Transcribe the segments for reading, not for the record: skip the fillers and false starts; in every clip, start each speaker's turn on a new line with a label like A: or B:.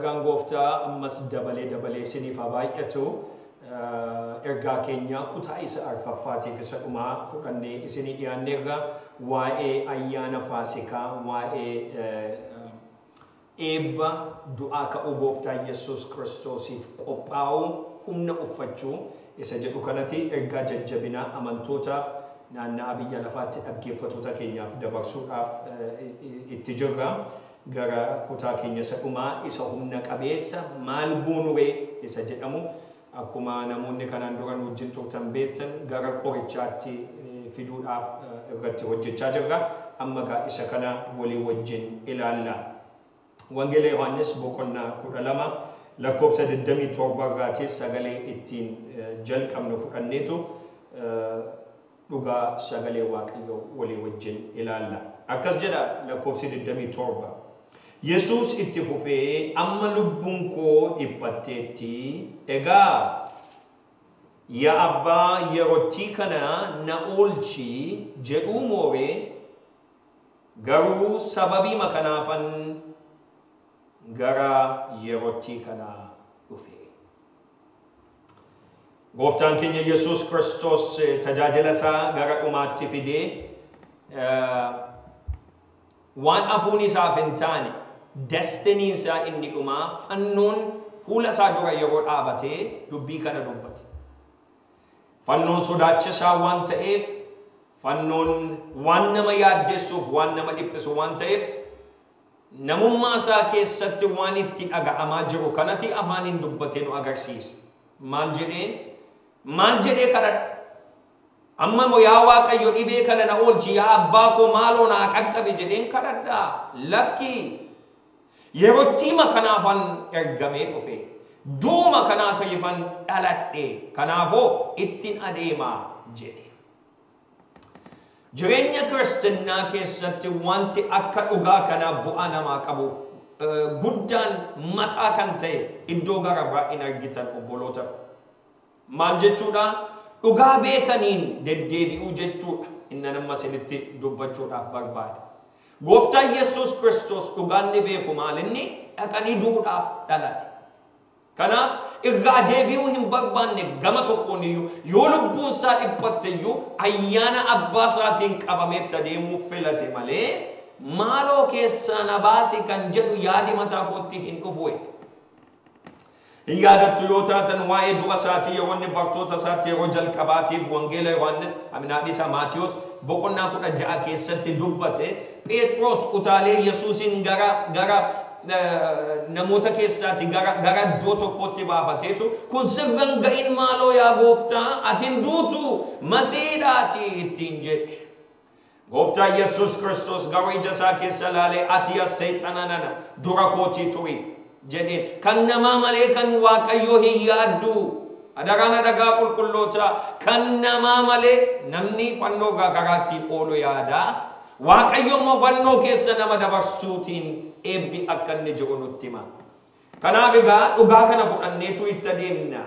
A: Nagaan gooftaa ammas dabalee dabalee isiniif haa baay'atu. Ergaa keenya kutaa isa arfaffaatiif isa dhumaa fudhannee isinii dhiyaanneerra waa'ee ayyaana Faasikaa, waa'ee eebba du'aa ka'uu gooftaa Yesuus Kiristoosiif qophaa'uu humna uffachuu isa jedhu kanatti ergaa jajjabinaa amantootaaf naanna'a biyya lafaatti dhaggeeffattoota keenyaaf dabarsuudhaaf itti jirra. Gara kutaa keenya isa dhumaa isa humna qabeessa maal goonuree isa jedhamu akkuma namoonni kanaan dura nu wajjin turtan beektan gara qorichaatti fiduudhaaf irratti hojjechaa jirra. Amma gaa isa kana walii wajjin ilaalla. Wangeela Yohaannis boqonnaa 12 lakkoofsa 27 irraatii sagalee ittiin jalqabnu fudhanneetu dhugaa sagalee Waaqayyoo walii wajjin ilaalla. Akkas jedha lakkoofsi 27. Yesuus itti fufee amma lubbuun koo dhiphatteetti, egaa yaa abbaa yerootti kana na oolchi jedhuu mooree, garuu sababii kanaafan gara yerootti kana dhufe. Gooftaan keenya Yesuus Kiristoos tajaajila isaa gara dhumaatti fidee waan afuun isaaf hin taane destiniin isaa inni dhumaa fannoon fuula isaa dura yeroo dhaabatee dubbii kana dubbate. Fannoon sodaachisaa waan ta'eef, fannoon waan nama yaaddessuuf waan nama dhiphisu waan ta'eef, namummaa isaa keessatti waan itti dhaga'amaa jiru kanatti afaaniin dubbatee nu agarsiisa. Maal jedhee? Maal jedhee kadhadha? Amma immoo yaa Waaqayyo dhibee kana na oolchi, yaa abbaa koo maaloo naa qaqqabe jedheen kadhadhaa? Lakki. Yerootti kanaafan ergamee dhufe. Du'uma kanaa ta'eefan dhaladhe. Kanaafoo ittiin adeemaa jedhe. Jireenya kiristinnaa keessatti wanti akka dhugaa kanaa bu'aa namaa qabu guddaan mataa kan ta'e iddoo gara biraa hin argitan obboloota. Maal jechuudha? Dhugaa beekaniin deddeebi'uu jechuudha. Inni nama isinitti dubbachuudhaaf barbaada. Gooftaan Yesuus Kiristoos dhugaan ni beeku maal inni dhaqanii du'uudhaaf dhalate. Kanaaf irraa deebi'uu hin barbaanne gama tokkoon iyyuu yoo lubbuun isaa dhiphatte iyyuu ayyaana abbaa isaatiin qabameetti adeemuu filate malee maaloo keessaa na baasi kan jedhu yaadi mataa kootti hin dhufu. Hin yaadattu yoo taatan waa'ee du'a isaatii yeroo inni bartoota isaatti yeroo jalqabaatiif Wangeela Yohaannis Aminaadhisa Maatiyos boqonnaa 16 keessatti dubbate, Phexros utaalee Yesuusin gara namoota keessaati gara iddoo tokkotti baafateetu kun sirran ga'in maaloo yaa gooftaa atin duutu masiidhaati ittiin jedhe. Gooftaa Yesuus Kiristoos garuu ija isaa keessa laalee ati yaa seexana nana dura kootii turi jedheen. Kan namaa malee kan Waaqayyoo hin yaaddu. Adaraan adagaa qulqulloota kan namaa malee namni fannoo irraa karaa ittiin oolu yaada. Waaqayyo immoo fannoo keessa nama dabarsuutiin eebbi akka inni jiru nutti hima. Kanaaf egaa dhugaa kana fudhanneetu itti adeemna.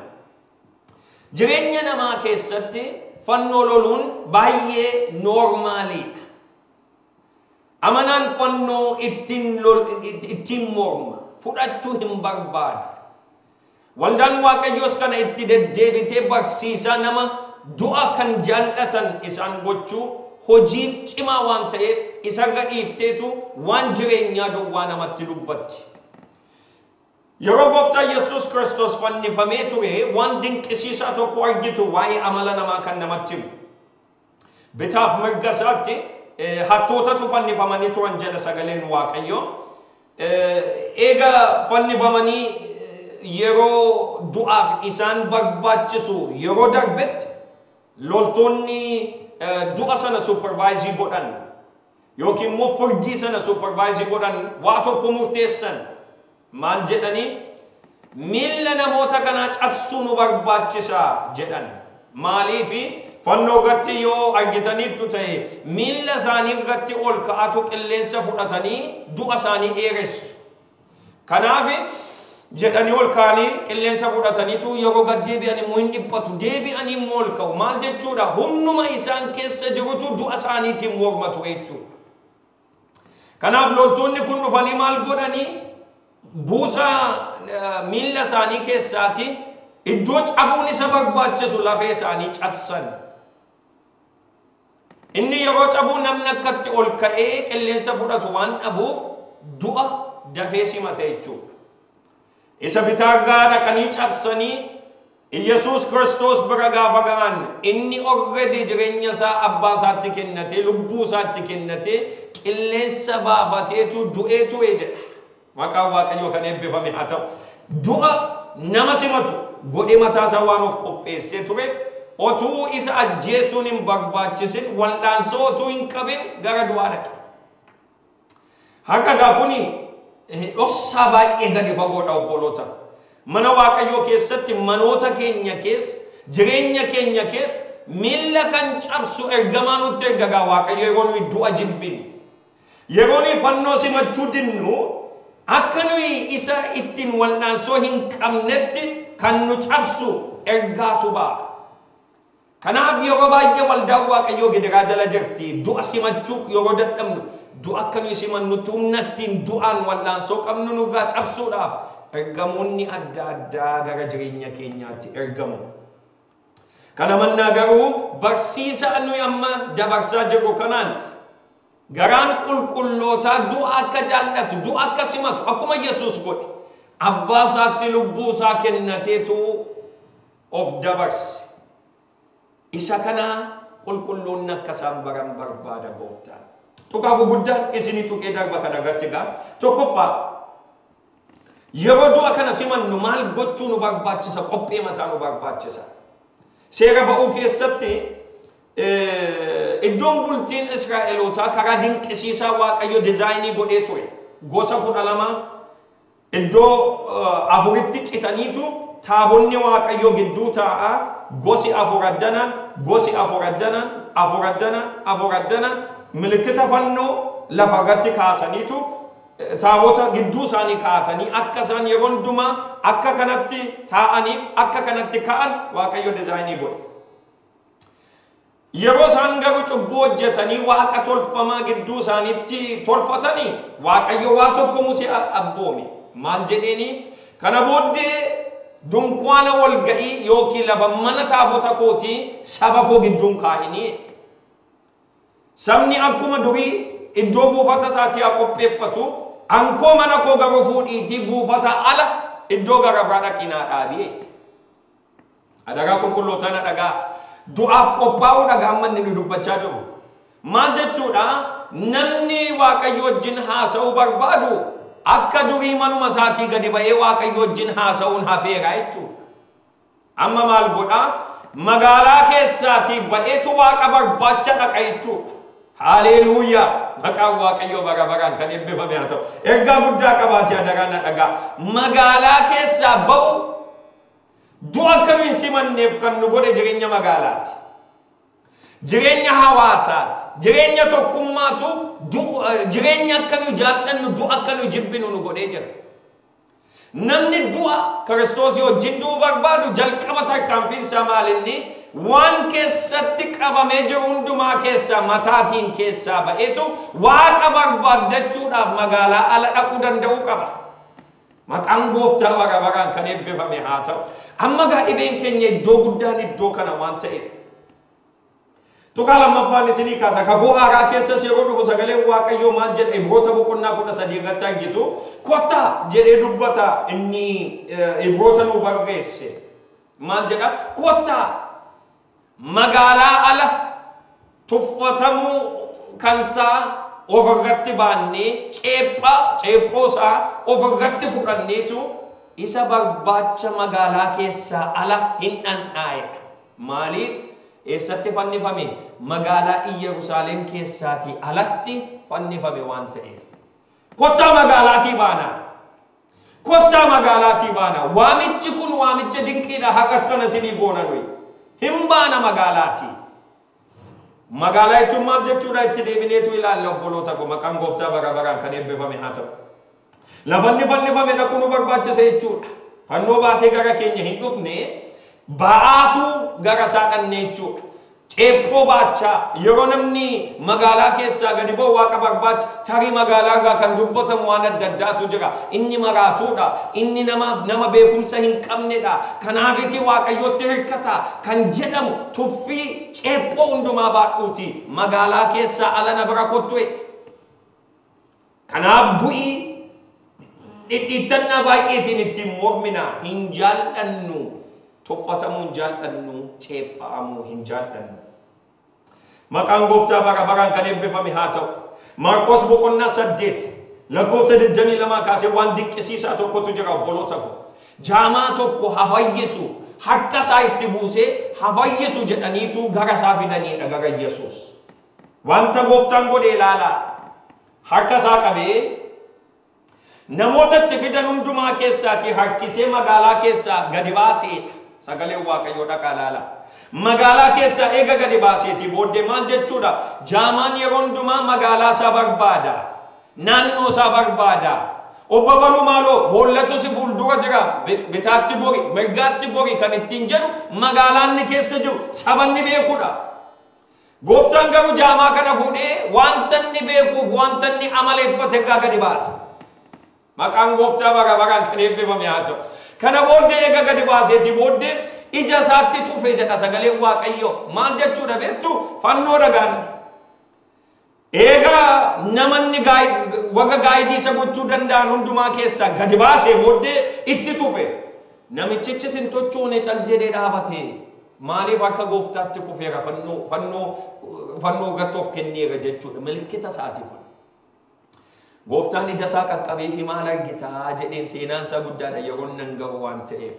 A: Jireenya namaa keessatti fannoo loluun baay'ee noormaaliidha. Amanaan fannoo ittiin morma fudhachuu hin barbaadu. Waldaan Waaqayyoos kana itti deddeebitee barsiisaa nama du'a kan jaallatan isaan gochuu hojii cimaa waan ta'eef isarra dhiifteetu waan jireenyaa duwwaa namatti dubbatti. Yeroo gooftaa Yesuus Kiristoos fannifamee ture waan dinqisiisaa tokko argitu waa'ee amala namaa kan namatti himu. Bitaaf mirga isaatti hattootatu fannifamanii turan jedha sagaleen Waaqayyoo. Eega fannifamanii yeroo du'aaf isaan barbaachisu yeroo darbetti loltoonni du'a sana supervaayizii godhan yookiin immoo firdii sana supervaayizii godhan waa tokko murteessan. Maal jedhanii? Miilla namoota kanaa cabsuu nu barbaachisa jedhan. Maaliifi fannoo irratti yoo argitaniittu ta'e miilla isaanii irratti ol ka'atu qilleensa fudhatanii du'a isaanii dheeressu. Kanaaf jedhanii ol ka'anii qilleensa fudhataniitu yeroo gad deebi'an immoo hin dhiphatu, deebi'anii immoo ol ka'u. Maal jechuudha? Humnuma isaan keessa jirutu du'a isaaniitiin mormatu jechuudha. Kanaaf loltoonni kun dhufanii maal godhanii? Buusaa miilla isaanii keessaati iddoo cabuun isa barbaachisu lafee isaanii cabsan. Inni yeroo cabuu namni akkatti ol ka'ee qilleensa fudhatu waan dhabuuf du'a dafee simata jechuudha. Isa bitaarraa dhaqanii cabsanii Iyyasuus Kiristoos bira gaafa ga'an inni already jireenya isaa abbaa isaatti kennatee lubbuu isaatti kennatee qilleensa baafateetu du'ee ture jedha. Maqaan Waaqayyoo kan eebbifame haa ta'u. Du'a nama simatu godhee mataa isaa waan of qopheessee tureef otuu isa ajjeesuun hin barbaachisin wal'aansoo otuu hin qabin gara du'aa dhaqe. Har'a gaa kuni dhoksaa baay'ee gadi fagoodha obboloota. Mana Waaqayyoo keessatti manoota keenya keessa jireenya keenya keessa miilla kan cabsu ergamaa nutti erga gaa Waaqayyo yeroo nuyi du'a jibbinu. Yeroo nuyi fannoo simachuu dinnu akka nuyi isa ittiin wal'aansoo hin qabnetti kan nu cabsu ergaatu ba'a. Kanaaf yeroo baay'ee waldaan Waaqayyoo gidiraa jala jirti. Du'a simachuu yeroo dadhabnu du'a akka nuyi simannutti humna ittiin du'aan wal'aansoo qabnu nurraa cabsuudhaaf ergamoonni adda addaa gara jireenya keenyaatti ergamu. Kana mannaa garuu barsiisa nuyi amma dabarsaa jirru kanaan garaan qulqullootaa du'a akka jaallatu, du'a akka simatu akkuma Yesuus godhe abbaa isaatti lubbuu isaa kennateetu of dabarse. Isa kana qulqulloonni akka isaan baran barbaada gooftaan. Tuqaa guguddaan isinii tuqee darba kana irratti gaa. Tokkoffaa yeroo du'a kana simannu maal gochuu nu barbaachisa? Qophee mataa nu barbaachisa. Seera ba'uu keessatti iddoon bultiin Israa'elootaa karaa dinqisiisaa Waaqayyo dizaayinii godhee ture. Gosa 12 iddoo afuritti citaniitu taabonni Waaqayyoo gidduu taa'a. Gosi afur addana, gosi afur addana, afur addana, afur addana milikita fannoo lafa irratti kaasaniitu taabota gidduu isaanii kaa'atanii akka isaan yeroo hundumaa akka kanatti taa'aniif akka kanatti ka'an Waaqayyo dizaayinii godhe. Yeroo isaan garuu cubbuu hojjetanii waaqa tolfamaa gidduu isaaniitti tolfatanii Waaqayyo waa tokko Musee abboome. Maal jedheeni? Kana booddee dunkaana walga'ii yookiin lafa mana taabota kootii saba koo gidduun kaa'inii. Sabni akkuma durii iddoo buufata isaatii haa qopheeffatu, ankoo mana koo garuu fuudhiitii buufata ala iddoo gara biraa dhaqinaa dhaabii. Adagaa qulqullootaa na dhagaa. Du'aaf qophaa'uu dhagaa amma inni nu dubbachaa jiru. Maal jechuudha? Namni Waaqayyo wajjin haasa'uu barbaadu akka durii manuma isaatii gadi ba'ee Waaqayyo wajjin haasa'uun hafeera jechuudha. Amma maal godhaa? Magaalaa keessaatii ba'eetu Waaqa barbaacha dhaqa jechuudha. Haleluuyaa! Maqaan Waaqayyoo bara baraan kan eebbifame haa ta'u. Ergaa guddaa qabaatee adagaa na dhagaa. Magaalaa keessaa ba'u du'a akka nu hin simanneef kan nu godhe jireenya magaalaati. Jireenya hawaasaati. Jireenya tokkummaatu jireenya akka nu jaallannu du'a akka nu jibbinu nu godhee jira. Namni du'a Kiristoosii wajjin du'uu barbaadu jalqaba tarkaanfiin isaa maal inni? Waan keessatti qabamee jiru hundumaa keessaa mataatiin keessaa ba'eetu Waaqa barbaaddachuudhaaf magaalaa ala dhaquu danda'uu qaba. Maqaan gooftaa bara baraan kan eebbifame haa ta'u. Amma gaa dhibeen keenya iddoo guddaan iddoo kana waan ta'eef. Tuqaa lammaffaan isinii kaasa. Kakuu haaraa keessas yeroo dhufu sagaleen Waaqayyoo maal jedha? Ibroota boqonnaa 13 irratti argitu. Kottaa jedhee dubbata inni Ibroota nuu barreesse. Maal jedha? Kottaa magaalaa ala tuffatamuu kansaa ofirratti baannee ceephoosaa ofirratti fudhanneetu isa barbaacha magaalaa keessaa ala hin dhandhaa'edha. Maaliif? Eessatti fannifame? Magaalaa Iyyerusaalem keessaatii alatti fannifame waan ta'eef. Kottaa magaalaatii baanaa. Kottaa magaalaatii baanaa. Waamichi kun waamicha dinqiidha. Haqas kana isinii goona nuyi. Hin baana magaalaatii. Magaalaa jechuun maal jechuudha? Itti deebineetu ilaalla obboloota koo. Maqaan gooftaa bara baraan kan eebbifame haa ta'u. Lafanni fannifame dhaquu nu barbaachisa jechuudha. Fannoo baatee gara keenya hin dhufne ba'aatu gara isaa dhannee jechuudha. Ceephoo baachaa yeroo namni magaalaa keessaa gadi ba'u waaqa barbaacha tarii magaalaa irraa kan dubbatamu waan adda addaatu jira. Inni maraatuudha. Inni nama beekumsa hin qabnedha. Kanaafiti waaqayyotti hirkata kan jedhamu tuffii ceephoo hundumaa baadhuuti. Magaalaa keessaa ala na bira kottu. Kanaaf bu'ii dhidhiittannaa baay'eetiin ittiin mormina hin jaallannu. Tuffatamuu hin jaallannu, ceepha'amuu hin jaallannu. Maqaan gooftaa bara baraan kan eebbifame haa ta'u. Maarqos boqonnaa 8 lakkoofsa 22 kaasee waan dinqisiisaa tokkotu jira obboloota koo. Jaamaa tokko hafayyisu harka isaa itti buusee hafayyisu jedhaniitu gara isaa fidaniidha gara Yesuus. Wanta gooftaan godhe ilaalaa. Harka isaa qabee namoota itti fidan hundumaa keessaatii harkisee magaalaa keessaa gadi baaseedha. Sagaleen Waaqayyoo dhaqaa ilaalaa. Magaalaa keessaa eega gadi baaseetii booddee maal jechuudha? Jaamaan yeroo hundumaa magaalaa isaa barbaada. Naannoo isaa barbaada. Obbo Baluu maaloo boollatu si fuuldura jira. Bitaatti gori, mirgaatti gori kan ittiin jedhu magaalaan inni keessa jiru sabanni beekudha. Gooftaan garuu jaamaa kana fuudhee wanta inni beekuuf wanta inni amaleeffate irraa gadi baasa. Maqaan gooftaa bara baraan kan eebbifame haa ta'u. Kana booddee eega gadi baaseetii booddee ija isaatti tufe jedha sagaleen Waaqayyoo. Maal jechuudha beektu? Fannoo dhagaan. Eega namanni warra gaayidii isa gochuu danda'an hundumaa keessaa gadi baasee booddee itti tufe. Namichichis hin tochoone cal jedhee dhaabate. Maaliif harka gooftaatti kufeera fannoo irratti of kenneera jechuudha. Milikkita isaati kun. Gooftaan ija isaa qaqqabee himaal argitaa jedheen seenaan isaa guddaadha yeroo nan ga'u waan ta'eef.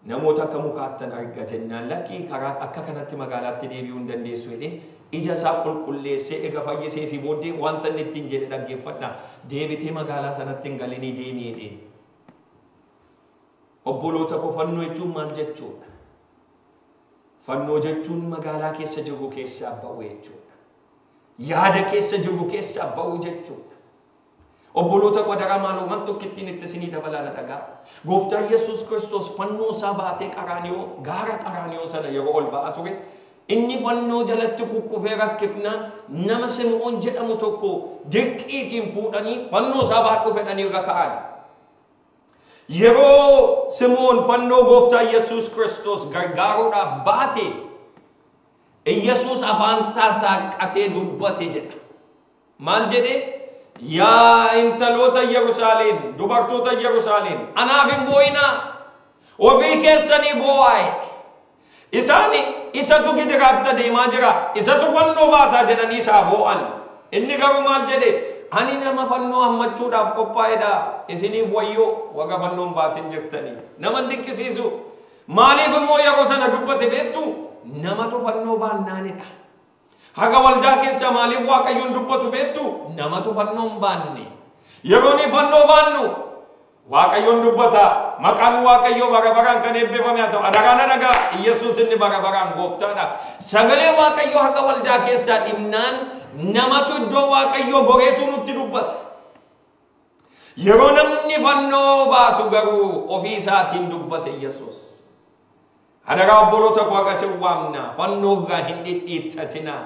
A: Namoota akka mukaattan arga jennaan lakkii karaa akka kanatti magaalaatti deebi'uu hin dandeessu jedhee ija isaa qulqulleessee eega fayyisee fi booddee wanta inni ittiin jedhe dhaggeeffadha. Deebitee magaalaa sanatti hin galinii deemi jedheen. Obboloota koo fannoo jechuun maal jechuudha? Fannoo jechuun magaalaa keessa jiru keessaa ba'u jechuudha. Yaada keessa jiru keessaa ba'u jechuudha. Obboloota koo adaraa maaloo waan tokko ittiin itti isinii dabalaa na dhagaa. Gooftaan Yesuus Kiristoos fannoo isaa baatee Qaraaniyoo gaara Qaraaniyoo sana yeroo ol ba'aa ture inni fannoo jalatti kukkufee rakkifnaan nama Simi'oon jedhamu tokko dirqiitiin fuudhanii fannoo isaa baadhu fedhanii irra ka'an. Yeroo Simi'oon fannoo gooftaa Yesuus Kiristoos gargaaruudhaaf baate Yesuus afaan isaa saaqqatee dubbate jedha. Maal jedhee? Yaa intaloota Yerusaalem, dubartoota Yerusaalem, anaaf hin boo'inaa, ofii keessanii boo'aa. Isaan isatu gidiraatti adeemaa jira, isatu fannoo baataa jedhanii isaa boo'an. Inni garuu maal jedhe? Ani nama fannoo hammachuudhaaf qophaa'edha. Isiniif wayyoo warra fannoon baatin jirtanii. Nama hin dinqisiisu. Maaliif immoo yeroo sana dubbate beektu? Namatu fannoo baannaanidha. Haga waldaa keessa maaliif Waaqayyoon dubbatu beektu? Namatu fannoo hin baanne. Yeroo ni fannoo baannu Waaqayyoon dubbata. Maqaan Waaqayyoo bara baraan kan eebbifame haa ta'u. Adaraa na dhagaa. Yesuus inni bara baraan gooftaadha. Sagalee Waaqayyoo haga waldaa keessaa dhimnaan namatu iddoo Waaqayyoo goreetu nutti dubbata. Yeroo namni fannoo baatu garuu ofii isaatiin dubbate Yesuus. Adaraa obboloota koo akka isin waamna fannoo irraa hin dhidhiittatinaa.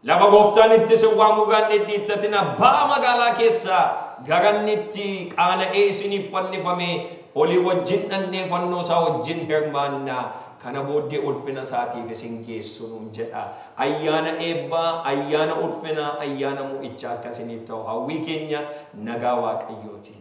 A: Lafa gooftaan itti isin waamu irraa hin dhidhiittatinaa. Ba'a magaalaa keessaa gara inni itti qaana'ee isiniif fannifame olii wajjin dhannee fannoo isaa wajjin hirmaannaa. Kana booddee ulfina isaatiif isin geessu nuun jedha. Ayyaana eebbaa, ayyaana ulfinaa, ayyaana mo'ichaa akka isiniif ta'u hawwii keenya nagaa Waaqayyootiin.